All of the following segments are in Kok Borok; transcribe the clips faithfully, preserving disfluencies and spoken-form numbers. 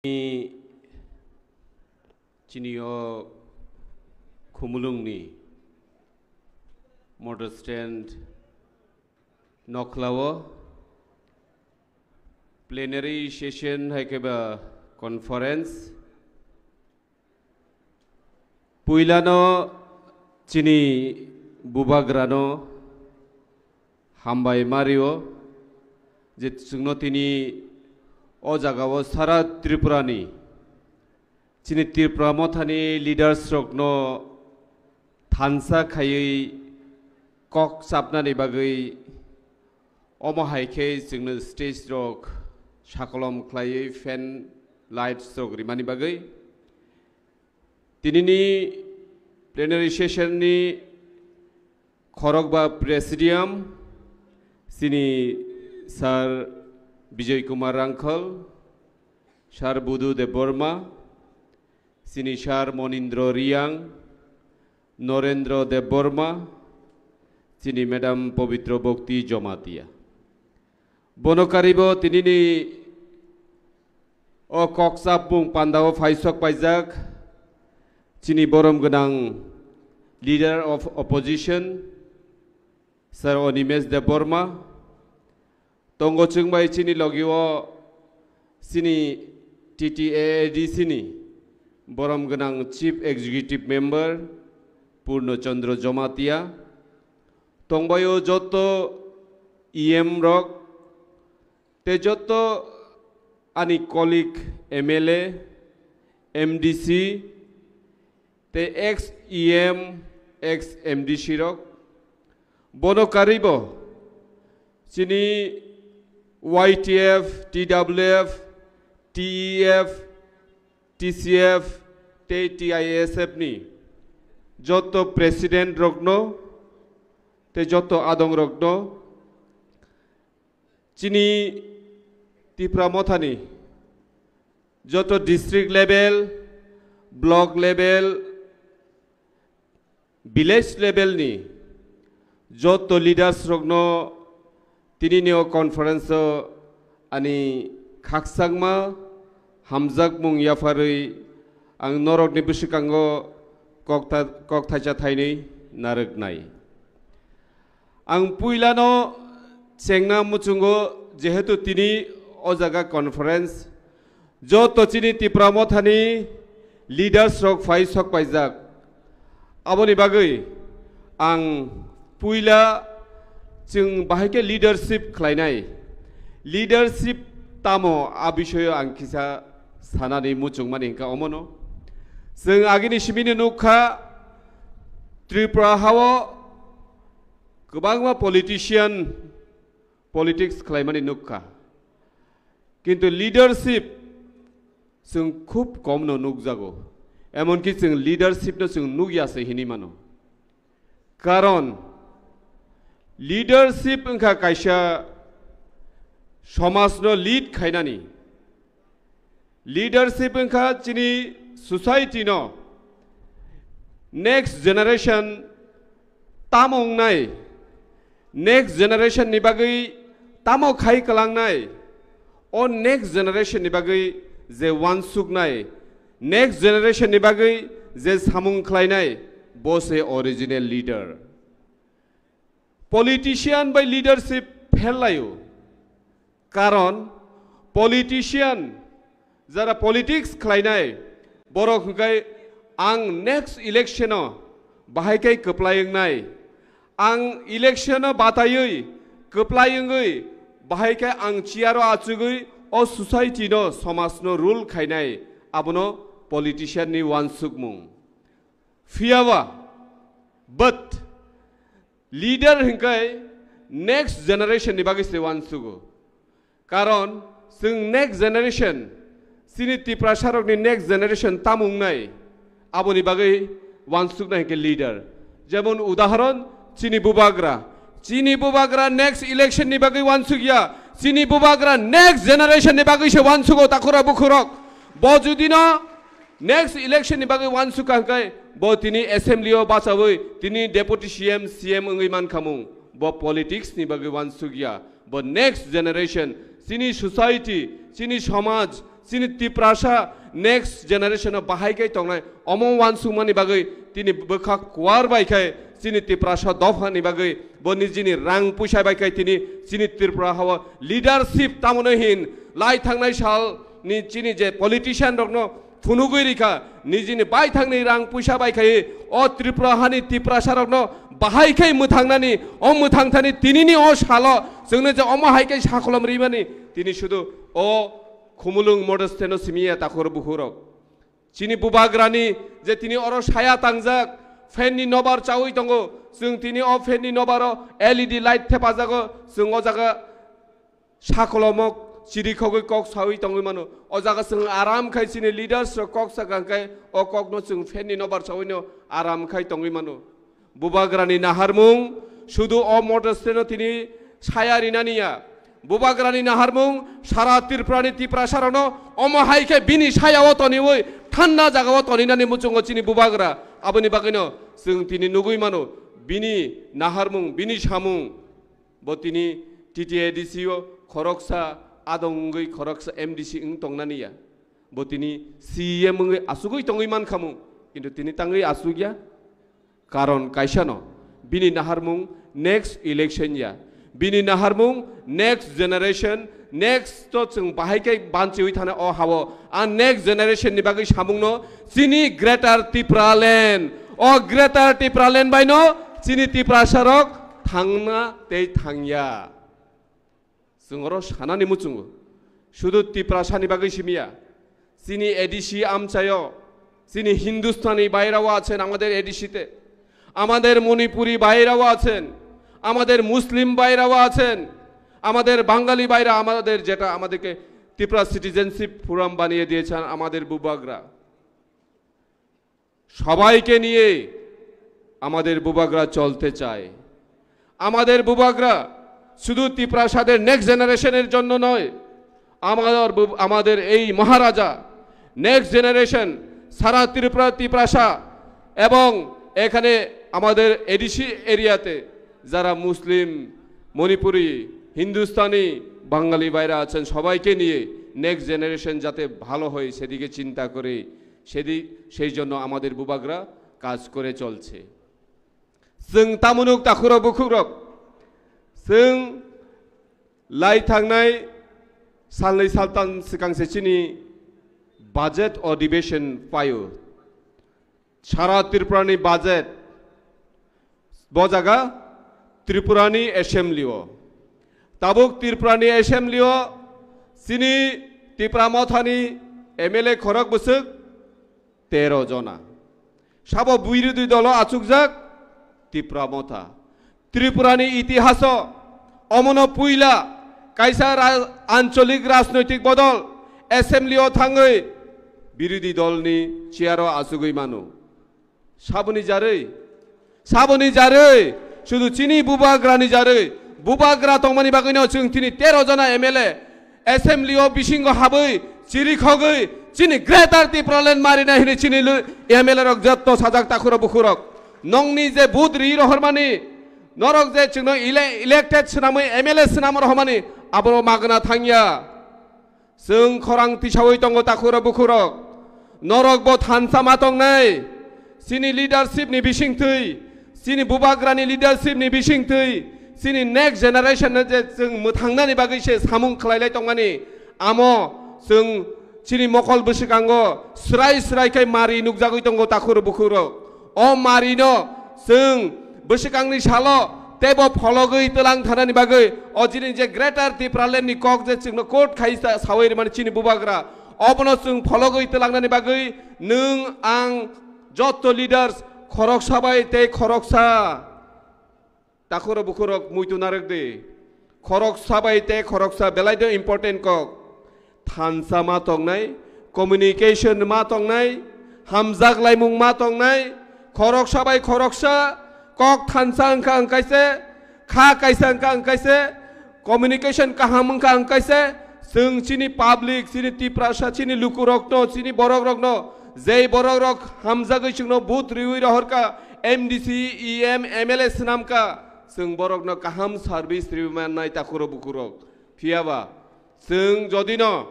Chini o Khumulwng ni motor stand nokla o plenary session hai khe ba conference. Puila no chini bubagra no hambai ma rio je chwngno tini o jaga o sara Tripura ni chini Tripura Motha ni leaders rok no thansa khaiwi kok chapnani bagwi omo hai khe chwngno stage rok sakolom khlaiwi fan lights rok rimani bagwi tinini plenary session ni khorokba presidium chini Sir Bijoy Kumar Rangkhal, Sir Budu Debbarma, chini Sir Monindra Reang, Norendra Debbarma, chini Madam Pabitra Bhakti Jamatia. Bono karibo tinini o kok chapmung pandao phaisok paijak chini borom gwnang Leader of Opposition, Sir Animesh Debbarma, tongo chwngbai chini logi o chini T T A A D C ni borom gwnang Chief Executive Member Purno Chandra Jamatia, tongbai o joto E M rok, tei joto ani colleague M L A, M D C, tei ex E M, ex M D C rok, bono karibo chini Y T F, T W F, T E F, T C F tei T I S F ni joto president rokno tei joto adong rokno chini Tipra Mothani joto district level, block level, village level ni joto leaders rokno tinini o conference o ani khakchangma hamjakmung yapharwi ang norokni bwswkango koktha-, kokthaisa thainwi narwknai. Ang puilano chengna muchungo, jehetu tini o jaga conference, joto chini Tipra Mothani leaders rok phai sok paijak. Aboni bagwi ang puila chwng bahai khe leadership khlainai. Leadership tamo, a bisoyo ang kisa sanani muchungmani hwnkha omono. Chwng agini simino nukha, Tripura hao kwbangma politician politics khlaimani nukha. Kintu leadership chwng khub komno nukjago. Emonki chwng leadership no chwng nukya se hinwi mano. Karon leadership wngkha kaisa somajno lead khainani. Leadership wngkha chini society no next generation tamo wngnai, next generation ni bagwi tamo khai kwlangnai, o next generation ni bagwi je wansuknai, next generation ni bagwi je samung khlainai, bo se original leader. Politician bai leadership phel laio. Karon politician, jara politics khlainai, borok hwnkhe ang next election o bahai khe kwplai wngnai. Ang election o bataiwi kwplai wngwi bahai khe ang chair o achugwi o society no, somaj no rule khainai, abono politician ni wansukmung. Phiyaba, but leader hwnkhe next generation ni bagwi se wansugo. Karon chwng next generation, chini Tiprasa rokni next generation tamo wngnai, aboni bagwi wansuknai hwnkhe leader. Jemon udahoron, chini bubagra, chini bubagra next election ni bagwi wansukya, chini bubagra next generation ni bagwi se wansugo, takhura bukhurok. Bo judino next election ni bagwi wansukha hwnkhe bo tini assembly o bachawi tini deputy C M, C M wngwi mankhamung. Bo politics ni bagwi wansukya. Bo next generation, chini society, chini somaj, Chini Tiprasa next generation o bahai khe tongnai, omo uansukmani bagwi tini bwkha kuar bai khe chini Tiprasa dophani bagwi bo nijini rang puisa bai khe tini chini Tripura hao leadership tamono hin lai thangnai sal ni chini je politician rokno phunugwi rikha, nijini baithangni rang puisa bai khai o Tripura hani Tiprasa rokno bahai khai mwthangnani, o mwthangthani tinini o salo chwngno je omo hai khai sakolom rimani tini sudu o Khumulwng Model Stand-o simi ya takhur bukhurok. Chini bubagrani je tini oro saya tangjak, fan ni nobar chawi tongo, chwng tini o fan ni nobaro L E D light thepajago, chwng o jaga sakolomok chirikhogwi kok sawi tongwi mano. O jaga chwng aram khai chini leaders rok kok sakha khai o kokno chwng fan ni nobar chawino aram khai tongwi mano. Bubagrani naharmung sudu o Model Stand-o tini saya rinani ya. Bubagrani naharmung sara Tripurani Tiprasa rokno omo hai khe bini saya o toniwi thanda jaga o toninani muchungo chini bubagra. Aboni bagwino chwng tini nugwi mano bini naharmung, bini samung. Bo tini T T A D C o khoroksa adong wngwi khoroksa M D C wng tongnani ya. Bo tini C E M wngwi asugwi tongwi mankhamu, kintu tini tangwi asugya. Karon kaisano, bini naharmung next election ya, bini naharmung next generation, next to chwng bahai khe banchiwi thana o hao. A next generation ni bagwi samungno chini Greater Tipraland, o Greater Tipraland baino chini Tiprasarok thangna tei thangya. Chwng oro sanani muchungo, sudu Tiprasani bagwi simiya, chini A D C amchaio, chini Hindustani বাইরেও আছেন আমাদের এডিসিতে, আমাদের মণিপুরি ভাইরাও আছেন, আমাদের মুসলিম ভাইরাও আছেন, আমাদের বাঙালি ভাইরা আমাদের যেটা আমাদেরকে ত্রিপুরা সিটিজেনশিপ ফোরাম বানিয়ে দিয়েছেন আমাদের বুবাগরা। সবাইকে নিয়ে আমাদের বুবাগরা চলতে চায়। আমাদের বুবাগরা শুধু তিপ্রাসাদের নেক্সট জেনারেশনের জন্য নয়, আমাদের বুব-, আমাদের এই মহারাজা নেক্সট জেনারেশন সারা ত্রিপুরা, তিপ্রাসা এবং এখানে আমাদের এডিসি এরিয়াতে যারা মুসলিম, মণিপুরি, হিন্দুস্তানি, বাঙালি ভাইরা আছেন, সবাইকে নিয়ে নেক্সট জেনারেশন যাতে ভালো হয় সেদিকে চিন্তা করে সেদি-, সেই জন্য আমাদের বুবাগরা কাজ করে চলছে। Chwng tamunuk takhurok bukhukrok, chwng lai thangnai salnwi saltan swkang se chini budget adhibeshon phaio. Sara Tripurani budget bo jaga Tripurani assembly o. Tabuk Tripurani assembly o chini Tipra Mothani M L A khorok bwswk tero jona. Sabo birodhi dolo achukjak Tipra Motha. Tripurani itihaso omono puila kaisa ra-, ancholik rajnoitik bodol assembly o thangwi birodhi dolni chair o achugwi mano. Saboni jarwi, saboni jarwi, sudu chini bubagrani jarwi, bubagra tongmani bagwino chwng tini tero jona M L A assembly o bisingo habwi chirikhogwi chini Greater Tipraland marina hini chini lu-, M L A rok jotto sajak takhurok bukhurok. Nongni je vote ri rohormani, norok je chwngno ele-, elected swnamwi M L A swnam rohormani, aboro magna thangya. Chwng khorang tisawi tongo takhurok bukhurok. Norok bo thansa ma tongnai. Chini leadership ni bisingtwi, chini bubagrani leadership ni bisingtwi, chini next generation no je chwng mwthangnani bagwi se samung khlailai tongmani. Amo chwng chini mokol bwswkango srai srai khai mari nukjagwi tongo takhurok bukhurok. O marino chwng bwswkangni salo teibo phologwi twlang thanani bagwi o chini je Greater Tipraland ni kok je chwngno quote khai sa-, sawi rwmani chini bubagra, obono chwng phologwi twlangnani bagwi nwng ang jotto leaders khoroksa bai tei khoroksa takhurok bukhurok muitu narwk di. Khoroksa bai tei khoroksa belai de important kok. Thansa ma tongnai, communication ma tongnai, hamjak laimung ma tongnai, khoroksa bai khoroksa kok thansa wngkha wngkaise, kha kaisa wngkha wngkaise, communication kaham wngkha wngkaise, chwng chini public, chini Tiprasa, chini lukurokno, chini borokrokno, jei borokrok hamjagwi chwngno vote riwi rohorkha, M D C, E M, M L A swnamkha, chwng borokno kaham service riwi mannai takhurok bukhurok. Phiyaba, chwng jodino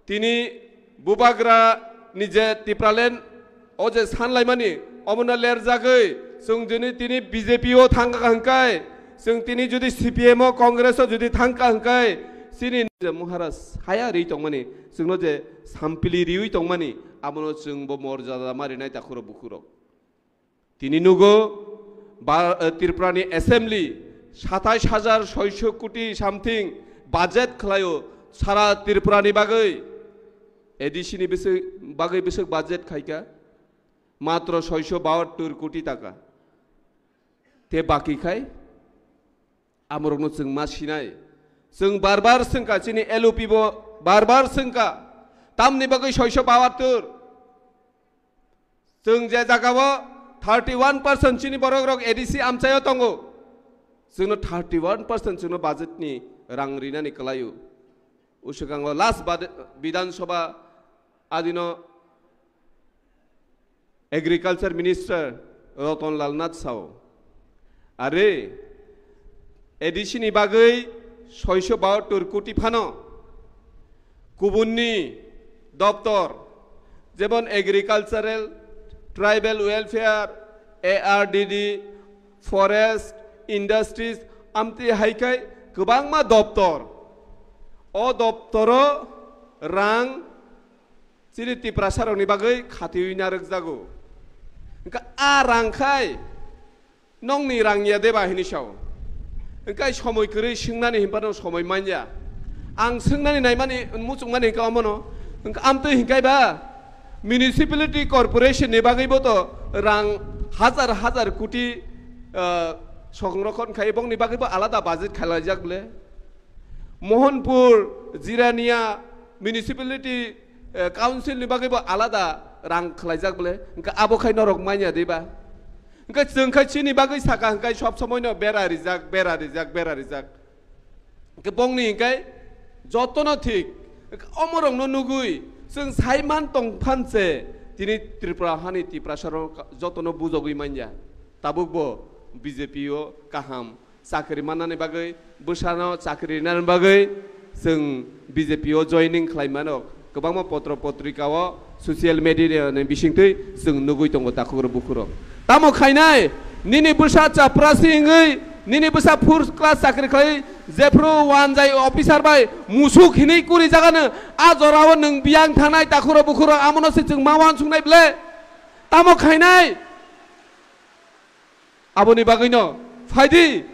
Tini bubagra ni je Tipraland o je sanlaimani omono lerjagwi chwng juni tini B J P o thangkha hwnkhe, chwng tini judi C P M o Congress o judi thangkha hwnkhe, chini je Maharaj saya ri tongmani, chwngno je sampili riwi tongmani, abono chwngbo morjada ma rinai takhurok bukhurok. Tini nugo ba, eh, Tripura ni assembly satais hajar soiso koti something budget khlaio sara Tripura ni bagwi. A D C ni biswi, bagwi biswi budget khaika matro soiso bahattor koti taka. Te baki khai amorokno chwng ma sinai. Chwng bar bar swngkha, chini L O P bo bar bar swngkha. Tamni bagwi soiso bahattor? Chwng je jagao thirty one percent chini borok rok A D C amchaio tongo. Chwngno thirty one percent chwngno budget ni rang rinani kwlaio. Uswkango last bad-, Bidhan Sabha adino Agriculture Minister Ratan Lal Nath sao. Are, A D C ni bagwi soiso bahattor koti phano kubunni doptor, jemon Agricultural, Tribal Welfare, A R D D, Forest, Industries, amtwi hai khai kwbangma doptor. O doptoro rang chini Tiprasarokni bagwi khatiwi narwkjago. Hwnkhe a rang khai nongni rang ya deba hini sao. Hwnkhe somoi kwrwi swngnani hinphano somoi manya. Ang swngnani naimani muchungmani hwnkhe omono. Hwnkhe amtwi hinkhai ba municipality corporation ni bagwibo to rang hajar hajar koti, ah, songrokhon khai bongni bagwibo alada budget khalaijak le. Mohanpur, Jirania Municipality, eh, Council ni bagwi bo alada rang khlaijak bole. Hwnkhe abo khai norok manya de ba? Hwnkhe chwng khai chini bagwi saka hwnkhe sob somoi no bera rijak, bera rijak, bera rijak. Hwnkhe bongni hwnkhe jotono thik. Hwnkhe omorokno nugwi chwng sai man tong phan se tini Tripura hani Tiprasa rok jotono bujogwi manya. Tabuk bo B J P o kaham chakri mannani bagwi, bwsano chakri rinani bagwi chwng B J P o joining khlai mano. Kwbangma potro potrika o, social media ni bisingtwi chwng nugwi tongo takhukrok bukhurok. Tamo khainai, nini bwsa chaprasi wngwi, nini bwsa first class chakri khlai, jephru wanjai officer bai musuk hinwi kuri jagano, a jorao nwng biyang thangnai takhukrok bukhurok, amono se chwng ma uansuknai ble? Tamo khainai? Aboni bagwino phaidi,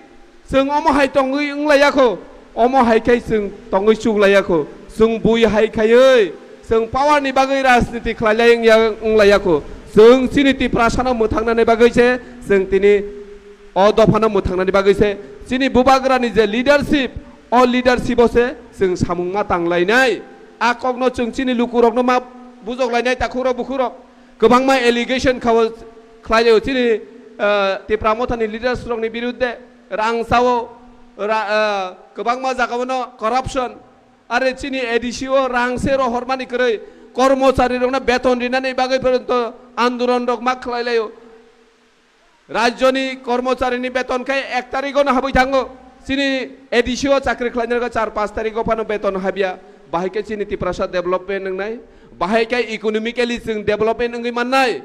chwng omo hai tongwi wnglaiyakho, omo hai khai chwng tongwi chuklaiyakho, chwng bui hai khaiwi chwng power ni bagwi rajniti khlailai wngya, wnglaiyakho, chwng chini Tiprasano mwthangnani bagwi se, chwng tini o dophano mwthangnani bagwi se, chini bubagrani je leadership, o leadership o se chwng samung ma tanglainai, a kokno chwng chini lukurokno ma bujoklainai takhukrok bukhurok. Kwbangma allegation khao khlaio chini, ah, Tipra Mothani leaders rokni birudde, rang sao, ra-, ah, kwbangma jagao no corruption, are chini A D C o rang se rohormani kwrwi, kormochari rokno beton rinani bagwi porjonto andolon rok ma khlai laio. Rajyoni kormocharini beton khe ek tarikh ono habwi thango. Chini A D C o chakri khlainai rok char panch tarikh o phano beton habya. Bahai khe chini Tiprasa development wngnai. Bahai khe economically chwng development wngwi mannai.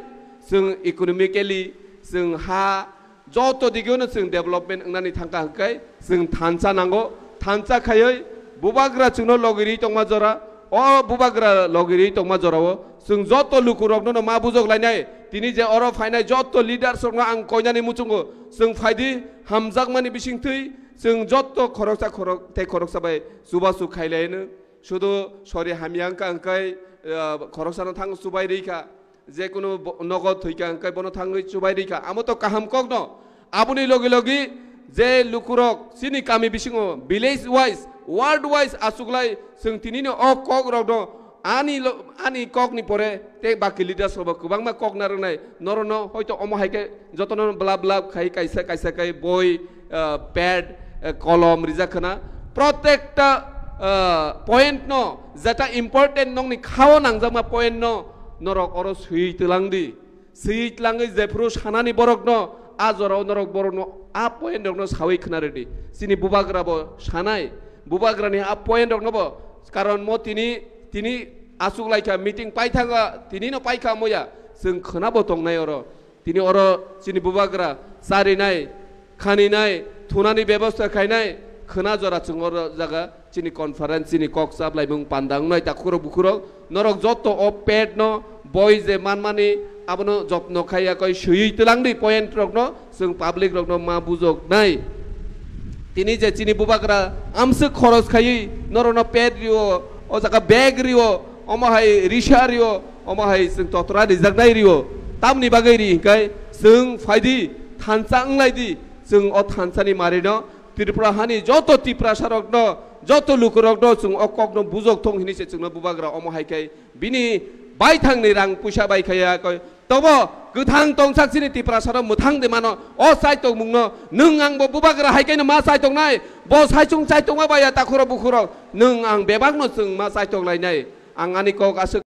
Chwng economically, chwng ha, joto digino chwng development wngnani thangkha hwnkhe chwng thansa nango. Thansa khaiwi bubagra chwngno logirwi tongma jora, o bubagra logirwi tongma jorao chwng joto lukurokno no ma bujok lainai. Tini je oro phainai joto leaders rokno ang koinani muchungo, chwng phaidi hamjakmani bisingtwi chwng joto khoroksa khorok tei khoroksa bai chubachu khailaino. Sudu sori hamya wngkha hwnkhe, ah, khoroksano thang chubai rikha. Jekunu bo-, nogo thwikha hwnkhe bono thangwi chubai rikha. Amo to kaham kokno. Aboni logi logi je lukurok chini kami bisingo village wise, ward wise achuklai chwng tinini o kokrokno ani lo-, ani kokni pore tei baki leaders rokbo kwbangma kok narwknai. Norokno hoito omo hai khe jotono blab blab khai kaisa kaisa khai boi, ah, pad, ah, kolom rijak khna. Protekta, ah, point no, jeta important nokni khao nangjakma point no norok oro swi twlang di. Swi tlangwi jephru sanani borokno, a jorao norok borokno a point rokno sawi khna rwdi. Chini bubagra bo sanai, bubagrani a point rokno bo, karon mo tini, tini Aswk laikha meeting paithaka, tinino paikha moya, chwng khwnabo tongnai oro. Tini oro chini bubagra charinai, khaninai, thunani bebosta khainai, khwna jora chwng oro jaga chini conference, chini kok chap laimung panda wngnai takhurok bukhurok. Norok joto o pet no boi je manmani abono jotno khaiya koi swiwi twlangdi point rokno, chwng public rokno ma bujoknai. Tini je chini bubagra amswk khoros khaiwi norokno pet rio, o jaga bag rio, omo hai risa rio, omo hai chwng totra rijaknai rio. Tamni bagwi ri hinkai chwng phaidi thansa wnglaidi, chwng o thansani marino Tripura hani joto Tiprasa rokno, joto lukurokno chwng o kokno bujok thung hini se chwngno bubagra omo hai khai bini baithangni rang puisa bai khaiya koi. Tobo kwthang tongsak chini Tiprasa rok mwthang de mano o chai tongmungno nwng ang bo bubagra hai kaino ma chai tongnai, bo saichung chai tongma baya takhuro bukhuro nwng ang bebakno chwng ma chai tonglainai. Ang ani kok aswk